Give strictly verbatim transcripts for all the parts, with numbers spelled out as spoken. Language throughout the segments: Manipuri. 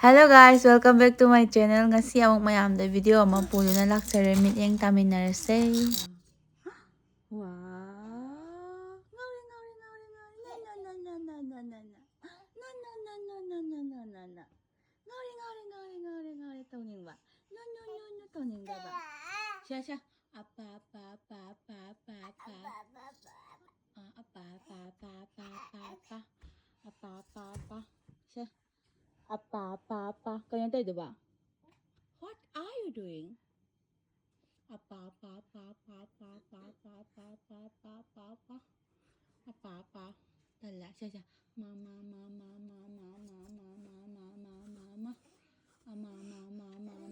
Hello guys, welcome back to my channel. ꯉꯁꯤ ꯑꯃꯨꯛ ꯃꯌꯥꯝꯗ video ꯑꯃ ꯄꯨꯗꯨꯅ ꯂꯥꯛꯆꯔꯦ꯫ ꯃꯤꯠꯌꯦꯡ ꯇꯥꯃꯤꯟꯅꯔꯁꯦ꯫ ꯋꯥ꯫ ꯉꯥꯎꯔꯦ, ꯉꯥꯎꯔꯦ, ꯉꯥꯎꯔꯦ, ꯉꯥꯎꯔꯦ꯫ ꯅ, ꯅ, ꯅ꯫ ꯉꯥꯎꯔꯦ, ꯉꯥꯎꯔꯦ, ꯉꯥꯎꯔꯦ, ꯉꯥꯎꯔꯦ, ꯉꯥꯎꯔꯦ꯫ ꯇꯧꯅꯤꯡꯕ꯫ ꯅꯨ, ꯅꯨ, ꯅꯨ, ꯅꯨ ꯇꯧꯅꯤꯡꯗꯕ꯫ ꯁꯦ, ꯁꯦ꯫ ꯑꯄꯥ, ꯄꯥ, ꯄꯥ, ꯄꯥ, ꯄꯥ, ꯄꯥ꯫ ꯑ, ꯑꯄꯥ, ꯄꯥ, ꯄꯥ, ꯄꯥ, ꯄꯥ, ꯄꯥ꯫ ꯑꯄꯥ, ꯄꯥ, ꯄꯥ꯫ ꯁꯦ꯫ ꯑꯄꯥ, ꯄꯥ, ꯄꯥ꯫ ꯀꯩꯅꯣ ꯇꯧꯗꯨꯕ? What are you doing? ꯑꯄꯥ, ꯄꯥ, ꯄꯥ, ꯄꯥ꯫ ꯑꯄꯥ, ꯄꯥ꯫ ꯇꯜꯂꯦ꯫ ꯁꯦ, ꯁꯦ꯫ ꯃꯥ, ꯃꯥ, ꯃꯥ꯫ ꯑꯃꯥ, ꯃꯥ, ꯃꯥ, ꯃꯥ꯫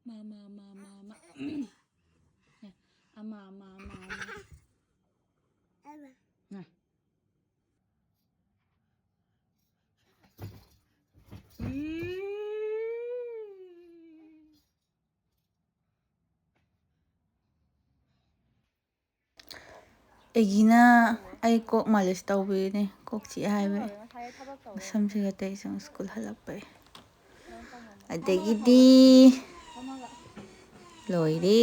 ꯃꯥ, ꯃꯥ, ꯃꯥ, ꯃꯥ, ꯃꯥ꯫ ꯑꯦ, ꯑꯃꯥ, ꯃꯥ, ꯃꯥ, ꯃꯥ꯫ ꯉꯥ꯫ ꯑꯩꯒꯤꯅ ꯑꯩ ꯀꯣꯛ ꯃꯥꯂꯤꯁ ꯇꯧꯕꯤꯔꯤꯅꯦ, ꯀꯣꯛ ꯆꯤꯛꯑꯦ ꯍꯥꯏꯕꯩ꯫ ꯃꯁꯝꯁꯤꯒ ꯇꯩꯁꯪ ꯁ꯭ꯀꯨꯜ ꯍꯜꯂꯛꯄꯩ꯫ ꯑꯗꯒꯤꯗꯤ ꯂꯣꯏꯔꯦ,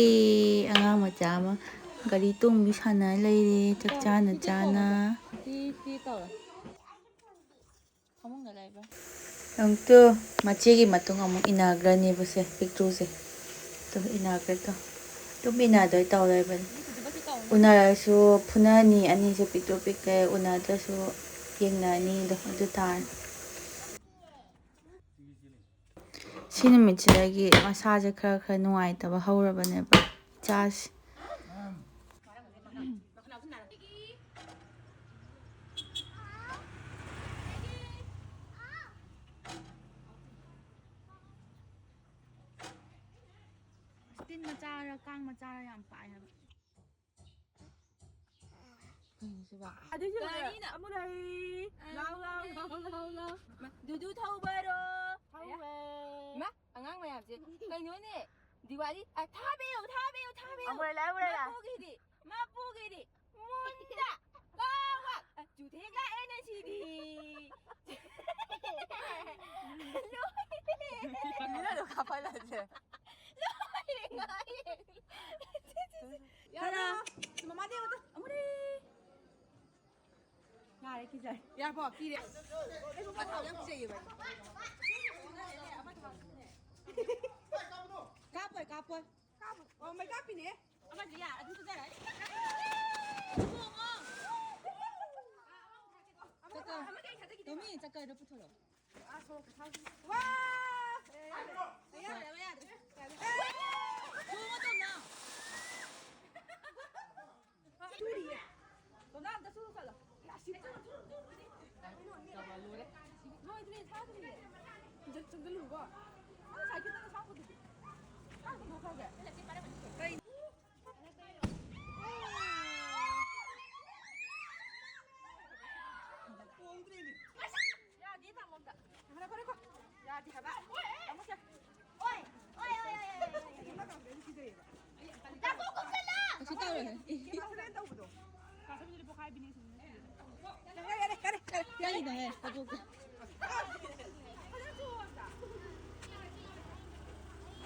ꯑꯉꯥꯡ ꯃꯆꯥ ꯑꯃ ꯒꯥꯔꯤ ꯇꯣꯡꯕꯤ ꯁꯥꯟꯅ ꯂꯩꯔꯦ, ꯆꯥꯛ ꯆꯥꯅ ꯆꯥꯅ꯫ ꯐꯃꯨꯡꯗ ꯂꯩꯕ꯭ꯔꯥ? ꯑꯃꯨꯛꯇꯨ ꯃꯆꯦꯒꯤ ꯃꯇꯨꯡ ꯑꯃꯨꯛ ꯏꯟꯅꯈ꯭ꯔꯅꯦꯕꯁꯦ, ꯄꯤꯛꯇ꯭ꯔꯨꯁꯦ꯫ ꯇꯨ ꯏꯟꯅꯈ꯭ꯔꯦ ꯇꯣ꯫ ꯑꯗꯨꯝ ꯏꯟꯅꯗꯣꯏ ꯇꯧ ꯂꯩꯕꯅꯤ꯫ ꯎꯅꯔꯁꯨ ꯐꯨꯅꯅꯤ ꯑꯅꯤꯁꯦ, ꯄꯤꯛꯇ꯭ꯔꯨ ꯄꯤꯛꯈ꯭ꯔꯦ꯫ ꯎꯅꯗ꯭ꯔꯁꯨ ꯌꯦꯡꯅꯅꯤꯗꯣ ꯑꯗꯨ ꯇꯥꯔꯦ꯫ ꯁꯤ ꯅꯨꯃꯤꯠꯁꯤꯗꯒꯤ ꯃꯁꯥꯁꯦ ꯈꯔ ꯈꯔ ꯅꯨꯡꯉꯥꯏꯇꯕ ꯍꯧꯔꯕꯅꯦꯕ ꯏꯆꯥꯁꯦ꯫ ꯇꯤꯟ ꯃꯆꯥꯔ ꯀꯥꯡ ꯃꯆꯥꯔ ꯌꯥꯝ ꯄꯥꯏ ꯍꯥꯏꯕ꯫ ꯀꯩꯅꯣ ꯁꯤꯕꯣ? ꯑꯗꯨꯏꯁꯨ ꯀꯔꯤꯅꯣ? ꯑꯃꯨꯛ ꯂꯩ꯫ ꯑ, ꯂꯥꯎ, ꯂꯥꯎ, ꯂꯩ꯫ ꯂꯥꯎ, ꯂꯥꯎ, ꯂꯥꯎ꯫ ꯃ, ꯗꯨꯗꯨ ꯊꯧꯕꯔꯣ? ꯊꯧꯋꯦ꯫ ꯃ, ꯑꯉꯥꯡ ꯃꯌꯥꯝꯁꯦ ꯀꯩꯅꯣꯅꯦ? ꯗꯤꯋꯥꯂꯤ, ꯑ, ꯊꯥꯕꯤꯌꯨ, ꯊꯥꯕꯤꯌꯨ, ꯊꯥꯕꯤꯌꯨ꯫ ꯑꯃꯨꯛ ꯂꯩ, ꯑꯃꯨꯛ ꯂꯩ꯫ ꯃꯄꯨꯒꯤꯗꯤ, ꯃꯄꯨꯒꯤꯗꯤ ꯃꯨꯟꯗ ꯀꯥꯋꯥ꯫ ꯑ, ꯆꯨꯊꯦꯛ ꯂꯥꯛꯑꯦꯅꯦ ꯁꯤꯗꯤ꯫ ꯑꯩꯈꯣꯏ ꯂꯩꯁꯦ꯫ ꯌꯥꯔꯦ꯫ ꯃꯃꯥꯗꯤ ꯑꯃꯨꯛꯇ ꯑꯃꯨꯔꯦ꯫ ꯌꯥꯔꯦ, ꯀꯤꯖꯔꯦ꯫ ꯌꯥꯔꯕꯣ? ꯀꯤꯔꯦ꯫ ꯑꯩ ꯃꯊꯥ ꯌꯥꯝ ꯆꯩꯌꯦꯕ ꯑꯩ꯫ ꯀꯥꯞꯄꯣꯏ, ꯀꯥꯞꯄꯣꯏ꯫ ꯀꯥꯞꯄꯣꯏ꯫ ꯑꯣ, ꯃꯩ ꯀꯥꯞꯄꯤꯅꯦ꯫ ꯑꯃꯁꯦ ꯌꯥ-, ꯑꯗꯨ ꯆꯠꯆꯔꯅꯤ꯫ ꯆꯠꯂꯣ꯫ ꯑꯃꯁꯦ ꯑꯩ ꯊꯥꯗꯈꯤꯗꯣꯏꯕ꯫ ꯇꯣꯃꯤ, ꯆꯀꯔꯗꯣ ꯄꯨꯊꯣꯔꯛꯑꯣ꯫ ꯋꯥ! ꯌꯥꯗ꯭ꯔꯦ, ꯌꯥꯗ꯭ꯔꯦ꯫ ꯆꯣꯡꯉꯣ, ꯇꯣꯝꯅꯥꯎ꯫ ꯆꯨꯔꯤꯌꯦ꯫ ꯇꯣꯝꯅꯥꯎ, ꯑꯝꯇ ꯆꯨꯔꯨ ꯆꯠꯂꯣ꯫ ꯌꯥ, ꯁꯤ ꯆꯨꯔꯨ, ꯆꯨꯔꯨ, ꯆꯨꯔꯨ, ꯆꯨꯔꯨ꯫ ꯀꯩꯅꯣ, ꯃꯤ ꯂꯣꯏꯗ꯭ꯔꯤ, ꯊꯥꯗ꯭ꯔꯤꯌꯦ꯫ ꯆꯪ-, ꯆꯪꯁꯤꯜꯂꯨꯀꯣ꯫ ꯅꯪ ꯉꯁꯥꯏ ꯈꯤꯇꯪ ꯑꯁꯥꯡꯕꯗꯨꯗꯤ꯫ ꯀꯥꯏ ꯊꯝꯈ꯭ꯔꯒꯦ? ꯀꯩ-, ꯌꯥꯗꯦ, ꯊꯝꯃꯣ ꯑꯝꯇ꯫ ꯐꯔꯦ, ꯐꯔꯦ, ꯀꯣ꯫ ꯌꯥꯗꯦ ꯍꯥꯏꯕ꯫ ꯊꯝꯃꯣꯁꯦ꯫ ꯑꯣꯏ, ꯑꯣꯏ, ꯑꯣꯏ, ꯑꯣꯏ, ꯑꯣꯏ, ꯑꯣꯏ꯫ ꯀꯩꯁꯨ ꯇꯧꯔꯣꯏꯍꯦ꯫ ꯌꯥꯔꯦ, ꯌꯥꯔꯦ, ꯌꯥꯔꯦ꯫ ꯀꯔꯤꯅꯣꯍꯦ? ꯍꯧꯗꯣꯛꯀꯦ꯫ ꯐꯖꯅ ꯆꯨꯋꯣ ꯑꯝꯇ꯫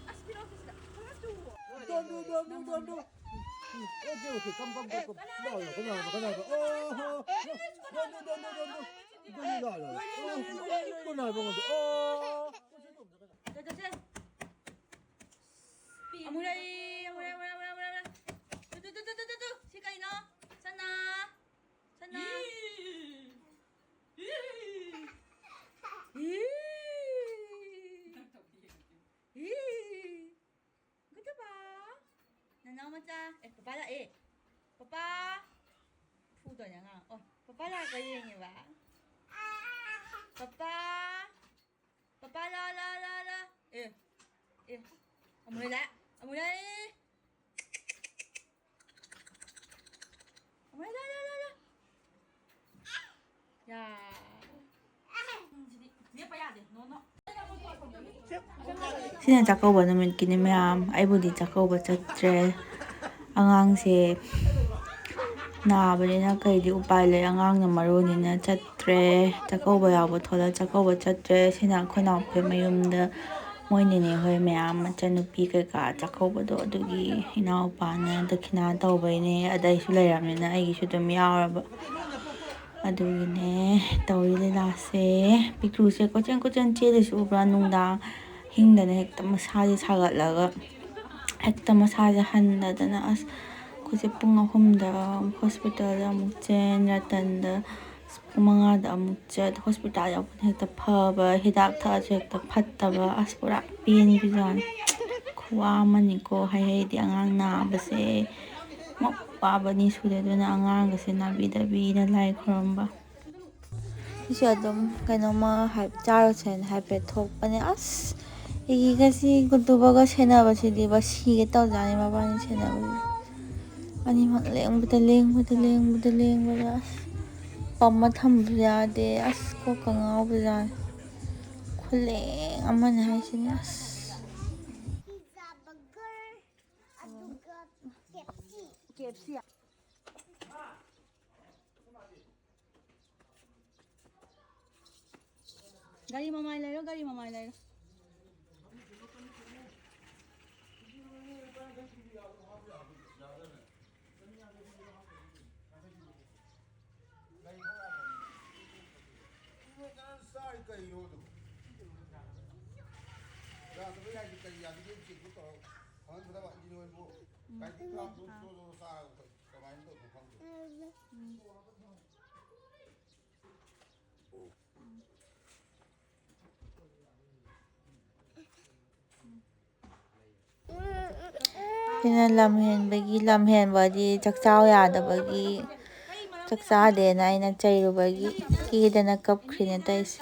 ꯑꯁ, ꯄꯤꯔꯛꯑꯣ ꯁꯤꯗ꯫ ꯐꯖꯅ ꯆꯨꯋꯣ꯫ Don't do, don't do, don't do. Okay, okay, come, come, come, come. No, no, no, no, no, no. Oh, no. Don't do, don't do, don't do. Don't do, no, no. Oh, no, no, no, no. Oh. ꯆꯠꯁꯦ꯫ ꯑꯃꯨꯔꯩ, ꯑꯃꯨꯔꯩ, ꯑꯃꯨꯔꯩ, ꯑꯃꯨꯔꯩ, ꯑꯃꯨꯔꯩ꯫ ꯇꯨ, ꯇꯨ, ꯇꯨ꯫ ꯁꯤ ꯀꯩꯅꯣ? ꯁꯅꯥ꯫ ꯁꯅꯥ꯫ ꯏ꯫ ꯏ꯫ ꯒꯨꯗꯨꯕꯥ! ꯅꯅꯥꯎ ꯃꯆꯥ, ꯑꯦ, ꯄꯄꯥ ꯂꯥꯛꯑꯦ꯫ ꯄꯄꯥ! ꯐꯨꯗꯣꯏꯅꯦ ꯑꯉꯥꯡ꯫ ꯑꯣ, ꯄꯄꯥ ꯂꯥꯛꯄ ꯌꯦꯡꯉꯦꯕ꯫ ꯄꯄꯥ! ꯄꯄꯥ ꯂꯥ, ꯂꯥ, ꯂꯥ, ꯂꯥ꯫ ꯑꯦ, ꯑꯦ꯫ ꯑꯃꯨꯔꯩ ꯂꯥꯛꯑꯦ, ꯑꯃꯨꯔꯩ꯫ ꯑꯃꯨꯔꯩ ꯂꯥꯛꯑꯦ, ꯂꯥꯛꯑꯦ, ꯂꯥꯛꯑꯦ꯫ ꯌꯥ꯫ ꯁꯤꯗꯤ ꯂꯦꯞꯄ ꯌꯥꯗꯦ꯫ ꯅꯣ, ꯅꯣ꯫ ꯁꯤꯅ ꯆꯥꯛꯀꯧꯕ ꯅꯨꯃꯤꯠꯀꯤꯅꯤ ꯃꯌꯥꯝ꯫ ꯑꯩꯕꯨꯗꯤ ꯆꯥꯛꯀꯧꯕ ꯆꯠꯇ꯭ꯔꯦ꯫ ꯑꯉꯥꯡꯁꯦ ꯅꯥꯕꯅꯤꯅ ꯀꯩꯗꯤ ꯎꯄꯥꯏ ꯂꯩ? ꯑꯉꯥꯡꯅ ꯃꯔꯨꯅꯤꯅ ꯆꯠꯇ꯭ꯔꯦ꯫ ꯆꯥꯛꯀꯧꯕ ꯌꯥꯎꯕ ꯊꯣꯛꯂꯛ-, ꯆꯥꯛꯀꯧꯕ ꯆꯠꯇ꯭ꯔꯦ꯫ ꯁꯤꯅ ꯑꯩꯈꯣꯏ ꯅꯥꯎꯄꯤ ꯃꯌꯨꯝꯗ ꯃꯣꯏ ꯅꯦꯅꯦ ꯍꯣꯏ ꯃꯌꯥꯝ ꯃꯆꯟꯅꯨꯄꯤ ꯀꯩꯀꯥ ꯆꯥꯛꯀꯧꯕꯗꯣ, ꯑꯗꯨꯒꯤ ꯏꯅꯥꯎꯄꯥꯅ ꯗꯈꯤꯅꯥ ꯇꯧꯕꯩꯅꯦ꯫ ꯑꯗ ꯑꯩꯁꯨ ꯂꯩꯔꯕꯅꯤꯅ ꯑꯩꯒꯤꯁꯨ ꯑꯗꯨꯝ ꯌꯥꯎꯔꯕ꯫ ꯑꯗꯨꯒꯤꯅꯦ ꯇꯧꯔꯤ ꯂꯤꯂꯥꯁꯦ꯫ ꯄꯤꯛꯇ꯭ꯔꯨꯁꯦ ꯀꯣꯏꯆꯦꯟ ꯀꯣꯏꯆꯦꯟ ꯆꯦꯜꯂꯤꯁꯦ ꯎꯕ꯭ꯔꯥ? ꯅꯨꯡꯗꯥꯡ ꯍꯤꯡꯗꯅ ꯍꯦꯛꯇ ꯃꯁꯥꯁꯦ ꯁꯥꯒꯠꯂꯒ ꯍꯦꯛꯇ ꯃꯁꯥꯁꯦ ꯍꯟꯗꯗꯅ, ꯑꯁ, ꯑꯩꯈꯣꯏꯁꯦ ꯄꯨꯡ ꯑꯍꯨꯝꯗ ꯍꯣꯁꯄꯤꯇꯥꯜꯗ ꯑꯃꯨꯛ ꯆꯦꯟ, ꯔꯇꯟꯗ ꯄꯨꯡ ꯃꯉꯥꯗ ꯑꯃꯨꯛ ꯆꯠ, ꯍꯣꯁꯄꯤꯇꯥꯜ ꯌꯧꯕꯗ ꯍꯦꯛꯇ ꯐꯕ, ꯍꯤꯗꯥꯛ ꯊꯛꯑꯁꯨ ꯍꯦꯛꯇ ꯐꯠꯇꯕ꯫ ꯑꯁ, ꯄꯨꯔꯥ ꯄꯦꯟꯕꯖꯥꯠꯅꯤ꯫ ꯈꯨꯋꯥ ꯑꯃꯅꯤꯀꯣ꯫ ꯍꯥꯏ ꯍꯥꯏꯗꯤ ꯑꯉꯥꯡ ꯅꯥꯕꯁꯦ ꯑꯃꯨꯛ ꯋꯥꯕꯅꯤ ꯁꯨꯗꯦ꯫ ꯑꯗꯨꯅ ꯑꯉꯥꯡꯒꯁꯦ ꯅꯥꯕꯤꯗꯕꯤꯅ ꯂꯥꯏ ꯈꯨꯔꯨꯝꯕ꯫ ꯁꯤꯁꯨ ꯑꯗꯨꯝ ꯀꯩꯅꯣꯝꯃ ꯍꯥꯏ-, ꯆꯥꯔꯨꯁꯦꯅ ꯍꯥꯏꯐꯦꯠ ꯊꯣꯛꯄꯅꯦ꯫ ꯑꯁ, ꯑꯩꯒꯤꯒꯁꯤ ꯒꯨꯠꯇꯨꯕꯒ ꯁꯦꯟꯅꯕꯁꯤꯗꯤꯕ ꯁꯤꯒꯦ ꯇꯧꯖꯥꯠꯅꯤ, ꯃꯕꯥꯅꯤ ꯁꯦꯟꯅꯕꯁꯤ꯫ ꯑꯅꯤꯃꯛ ꯂꯦꯡꯕꯗ, ꯂꯦꯡꯕꯗ, ꯂꯦꯡꯕꯗ, ꯂꯦꯡꯕꯗ꯫ ꯑꯁ, ꯄꯝꯃ ꯊꯝꯕꯁꯨ ꯌꯥꯗꯦ꯫ ꯑꯁ, ꯀꯣꯛꯀ ꯉꯥꯎꯕꯖꯥꯠꯅꯤ꯫ ꯈꯨꯂꯦꯡ ꯑꯃꯅꯦ ꯍꯥꯏꯁꯤꯅꯦ꯫ ꯑꯁ꯫ ꯒꯥꯔꯤ ꯃꯃꯥꯏ ꯂꯩꯔꯣ, ꯒꯥꯔꯤ ꯃꯃꯥꯏ ꯂꯩꯔꯣ꯫ ꯁꯤꯅ ꯂꯝ ꯍꯦꯟꯕꯒꯤ, ꯂꯝ ꯍꯦꯟꯕꯗꯤ ꯆꯥꯛꯆꯥꯎ ꯌꯥꯗꯕꯒꯤ, ꯆꯥꯛ ꯆꯥꯗꯦꯅ ꯑꯩꯅ ꯆꯩꯔꯨꯕꯒꯤ ꯀꯦꯗꯅ ꯀꯞꯈ꯭ꯔꯤꯅꯦ ꯇꯧꯔꯤꯁꯦ꯫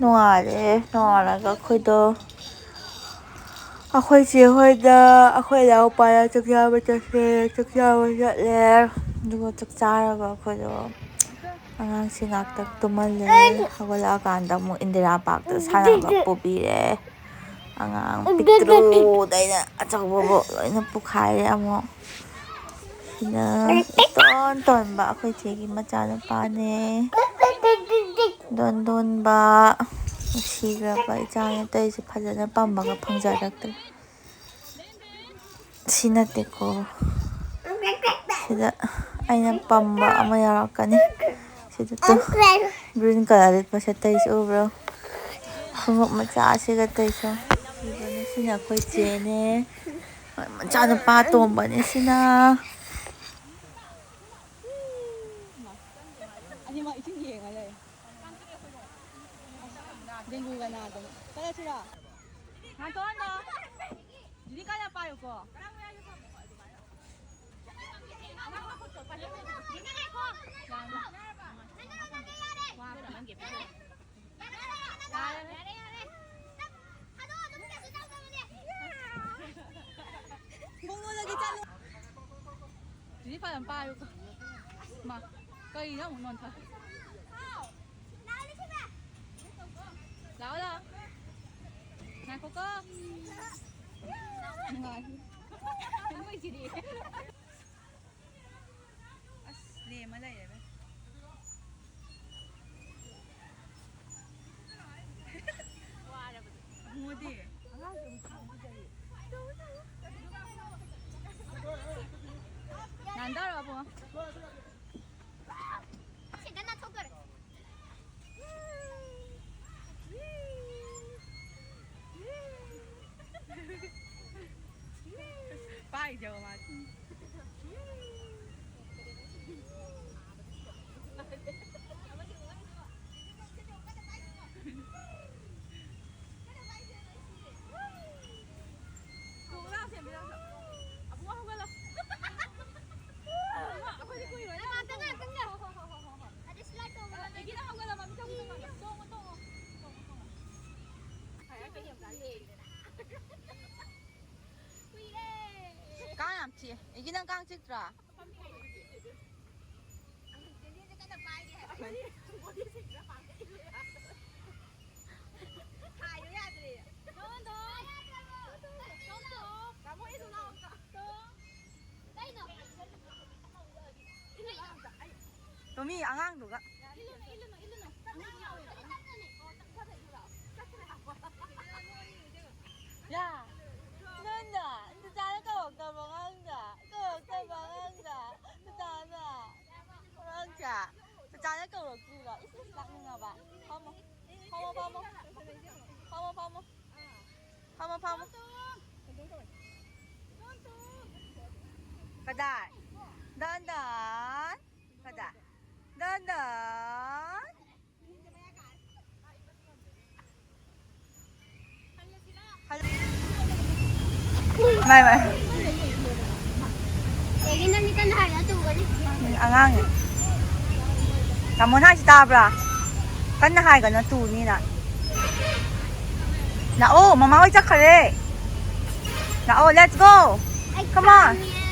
ꯅꯣꯡꯉꯥꯜꯂꯦ꯫ ꯅꯣꯡꯉꯥꯜꯂꯒ ꯑꯩꯈꯣꯏꯗꯣ ꯑꯩꯈꯣꯏ ꯆꯦ ꯍꯣꯏꯗ, ꯑꯩꯈꯣꯏ ꯏꯅꯥꯎꯄꯥꯗ ꯆꯥꯛ ꯆꯥꯕ ꯆꯠꯁꯦ꯫ ꯆꯥꯛ ꯆꯥꯕ ꯆꯠꯂꯦ꯫ ꯑꯗꯨꯒ ꯆꯥꯛ ꯆꯥꯔꯒ ꯑꯩꯈꯣꯏꯗꯣ ꯑꯉꯥꯡꯁꯤ ꯉꯥꯛꯇꯪ ꯇꯨꯝꯍꯜꯂꯦ꯫ ꯍꯧꯒꯠꯂꯛꯑꯀꯥꯟꯗ ꯑꯃꯨꯛ ꯏꯟꯗꯤꯔꯥ ꯄꯥꯔꯛꯇ ꯁꯥꯟꯅꯕ ꯄꯨꯕꯤꯔꯦ꯫ ꯑꯉꯥꯡ ꯄꯤꯛꯇ꯭ꯔꯨꯗꯩꯅ ꯑꯆꯧꯕꯕꯨ ꯂꯣꯏꯅ ꯄꯨꯈꯥꯏꯔꯦ ꯑꯃꯨꯛ꯫ ꯁꯤꯅ ꯏꯇꯣꯟ ꯇꯣꯟꯕ ꯑꯩꯈꯣꯏ ꯆꯦꯒꯤ ꯃꯆꯥꯅꯨꯄꯥꯅꯦ꯫ ꯗꯣꯟ ꯗꯣꯟꯕ ꯅꯨꯡꯁꯤꯈ꯭ꯔꯕ ꯏꯆꯥꯅꯦ꯫ ꯑꯇꯩꯁꯦ ꯐꯖꯅ ꯄꯝꯕꯒ ꯐꯪꯖꯔꯛꯇ꯭ꯔꯦ꯫ ꯁꯤ ꯅꯠꯇꯦꯀꯣ꯫ ꯁꯤꯗ ꯑꯩꯅ ꯄꯝꯕ ꯑꯃ ꯌꯥꯎꯔꯛꯀꯅꯤ꯫ ꯁꯤꯗ ꯇꯨ, green colour ꯂꯤꯠꯄꯁꯦ ꯑꯇꯩꯁꯨ ꯎꯕ꯭ꯔꯣ? ꯈꯣꯡꯎꯞ ꯃꯆꯥꯁꯤꯒ ꯑꯇꯩꯁꯨ꯫ ꯁꯤꯅ ꯑꯩꯈꯣꯏ ꯆꯦꯅꯦ꯫ ꯃꯆꯥꯅꯨꯄꯥ ꯑꯇꯣꯝꯕꯅꯦ ꯁꯤꯅ꯫ ꯑꯅꯤꯃꯛ ꯏꯁꯤꯡ ꯌꯦꯡꯉ ꯂꯩ꯫ ꯗꯦꯡꯒꯨꯒ ꯅꯥꯗꯅ꯫ ꯆꯠꯂꯁꯤꯔꯣ? ꯉꯥꯟꯊꯣꯛꯍꯜꯂꯣ꯫ ꯗꯤꯗꯤ ꯀꯟꯅ ꯄꯥꯏꯌꯨꯀꯣ꯫ ꯌꯥꯔꯦ꯫ ꯌꯥꯔꯦ, ꯌꯥꯔꯦ꯫ ꯊꯥꯗꯣꯛꯑꯣ, ꯑꯗꯨꯝ ꯀꯩꯁꯨ ꯇꯧꯗꯕꯅꯦ꯫ ꯈꯣꯡ ꯂꯣꯜꯂꯒꯦ, ꯆꯠꯂꯣ꯫ ꯗꯤꯗꯤ ꯐꯖꯅ ꯄꯥꯏꯌꯨꯀꯣ꯫ ꯃꯥ, ꯀꯩꯅꯣ ꯑꯃꯨꯛ ꯅꯣꯟꯊ-, ꯂꯥꯛꯑꯣ, ꯂꯥꯛꯑꯣ꯫ ꯉꯥꯏꯈꯣꯀꯣ꯫ ꯅꯨꯡꯉꯥꯏ꯫ ꯅꯣꯏꯁꯤꯗꯤ꯫ ꯑꯁ, ꯂꯦꯝꯃ ꯂꯩꯔꯦꯗ꯫ ꯋꯥꯔꯕꯗꯣ꯫ ꯑꯕꯨꯡꯉꯣꯗꯤ? ꯅꯥꯟꯗꯔꯣ, ꯑꯕꯨꯡꯉꯣ? ꯁꯤꯗ ꯅꯥꯟꯊꯣꯛꯇꯣꯔꯦ꯫ ꯄꯥꯏꯖꯕ ꯃꯥꯗꯤ꯫ ꯀꯥꯡ ꯌꯥꯝ ꯆꯤꯛꯑꯦ꯫ ꯑꯩꯒꯤ ꯅꯪ ꯀꯥꯡ ꯆꯤꯛꯇ꯭ꯔꯣ? ꯀꯥꯡ ꯆꯤꯛꯑꯦ꯫ ꯀꯥꯡ ꯆꯤꯛꯑꯦ꯫ ꯇꯣꯃꯤ, ꯑꯉꯥꯡꯗꯨꯒ꯫ ꯌꯥ, ꯅꯪꯅ ꯅꯆꯥꯅ ꯀꯧꯔꯛꯇꯕ ꯑꯉꯥꯡꯗ, ꯀꯧꯔꯛꯇꯕ ꯑꯉꯥꯡꯗ, ꯅꯆꯥꯅ, ꯑꯉꯥꯡꯁꯦ, ꯅꯆꯥꯅ ꯀꯧꯔꯛꯇ꯭ꯔꯤꯔꯣ? ꯏꯁ, ꯏꯁ, ꯂꯥꯛꯅꯤꯡꯉꯕ? ꯐꯝꯃꯣ, ꯐꯝꯃꯣ, ꯐꯝꯃꯣ, ꯐꯝꯃꯣ, ꯐꯝꯃꯣ, ꯐꯝꯃꯣ, ꯐꯝꯃꯣ꯫ ꯀꯗꯥꯏ? ꯗꯟ ꯗꯟ꯫ ꯀꯗꯥꯏ? ꯗꯟ ꯗꯟ꯫ ꯃꯥꯏ, ꯃꯥꯏ꯫ ꯑꯦꯒꯤ ꯅꯪꯗꯤ ꯀꯟꯅ ꯍꯥꯏꯔꯒ ꯇꯨꯒꯅꯤ꯫ ꯎꯝ, ꯑꯉꯥꯡꯅꯦ꯫ ꯇꯥꯃꯣꯅ ꯍꯥꯏꯁꯤ ꯇꯥꯕ꯭ꯔꯥ? ꯀꯟꯅ ꯍꯥꯏꯒꯅꯨ, ꯇꯨꯅꯤꯅ꯫ ꯂꯥꯛꯑꯣ, ꯃꯃꯥ ꯍꯣꯏ ꯆꯠꯈꯔꯦ꯫ ꯂꯥꯛꯑꯣ, let's go꯫ ꯑꯩ Come on꯫ ꯈꯪꯉꯦ꯫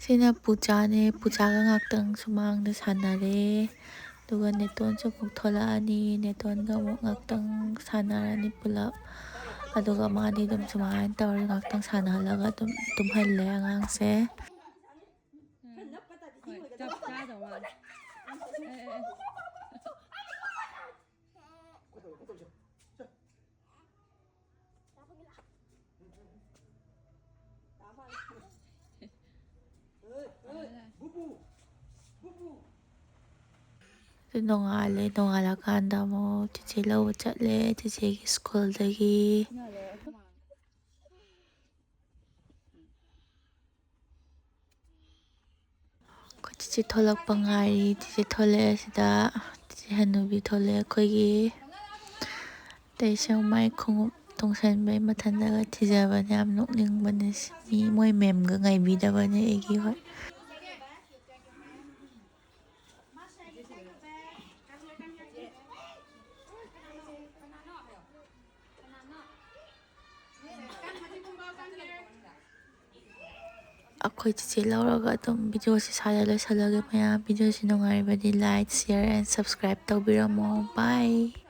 ꯁꯤꯅ ꯄꯨꯖꯥꯅꯦ꯫ ꯄꯨꯖꯥꯒ ꯉꯥꯛꯇꯪ ꯁꯨꯃꯥꯡꯗ ꯁꯥꯟꯅꯔꯦ꯫ ꯑꯗꯨꯒ ꯅꯦꯇꯣꯟꯁꯨ ꯑꯃꯨꯛ ꯊꯣꯛꯂꯛꯑꯅꯤ꯫ ꯅꯦꯇꯣꯟꯒ ꯑꯃꯨꯛ ꯉꯥꯛꯇꯪ ꯁꯥꯟꯅꯔꯅꯤ ꯄꯨꯂꯞ꯫ ꯑꯗꯨꯒ ꯃꯥꯗꯤ ꯑꯗꯨꯝ ꯁꯨꯃꯥꯏꯅ ꯇꯧꯔ ꯉꯥꯛꯇꯪ ꯁꯥꯟꯅꯍꯜꯂꯒ ꯑꯗꯨꯝ ꯇꯨꯝꯍꯜꯂꯦ ꯑꯉꯥꯡꯁꯦ꯫ ꯎꯝ꯫ ꯍꯣꯏ, ꯆꯞ ꯆꯥꯗꯧ ꯃꯥꯜꯂꯦ꯫ ꯑꯦ, ꯑꯦ, ꯑꯦ꯫ ꯑꯗꯨ ꯅꯣꯡꯉꯥꯜꯂꯦ꯫ ꯅꯣꯡꯉꯥꯜꯂꯀꯥꯟꯗ ꯑꯃꯨꯛ ꯆꯤꯆꯦ ꯂꯧꯕ ꯆꯠꯂꯦ, ꯆꯤꯆꯦꯒꯤ ꯁ꯭ꯀꯨꯜꯗꯒꯤ꯫ ꯑꯩꯈꯣꯏ ꯆꯤꯆꯦ ꯊꯣꯛꯂꯛꯄ ꯉꯥꯏꯔꯤ꯫ ꯆꯤꯆꯦ ꯊꯣꯛꯂꯛꯑꯦ ꯁꯤꯗ꯫ ꯆꯤꯆꯦ ꯍꯅꯨꯕꯤ ꯊꯣꯛꯂꯛꯑꯦ ꯑꯩꯈꯣꯏꯒꯤ꯫ ꯑꯇꯩꯁꯨ ꯃꯥꯏ ꯈꯣꯡꯎꯞ ꯇꯣꯡꯁꯟꯕꯩ ꯃꯊꯟꯗꯒ ꯊꯤꯖꯕꯅꯦ꯫ ꯌꯥꯝ ꯅꯣꯛꯅꯤꯡꯕꯅꯦ꯫ ꯃꯤ ꯃꯣꯏ ꯃꯦꯝꯒ ꯉꯥꯏꯕꯤꯗꯕꯅꯦ ꯑꯩꯒꯤ꯫ ꯍꯣꯏ꯫ ꯑꯩꯈꯣꯏ ꯆꯤꯆꯦ ꯂꯧꯔꯒ ꯑꯗꯨꯝ videoꯁꯤ ꯁ꯭ꯋꯥꯏꯗ ꯂꯣꯏꯁꯤꯜꯂꯒꯦ꯫ ꯃꯌꯥꯝ videoꯁꯤ ꯅꯨꯡꯉꯥꯏꯔꯕꯗꯤ like, share and subscribe ꯇꯧꯕꯤꯔꯝꯃꯣ꯫ Bye꯫